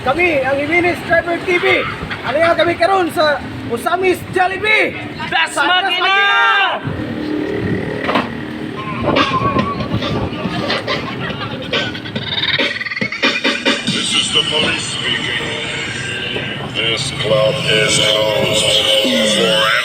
Kami ang Jimenez Driver TV. Ano nga kami karon sa Ozamis Jollibee. Das Sa Das Makina! This is the police speaking. This club is closed forever.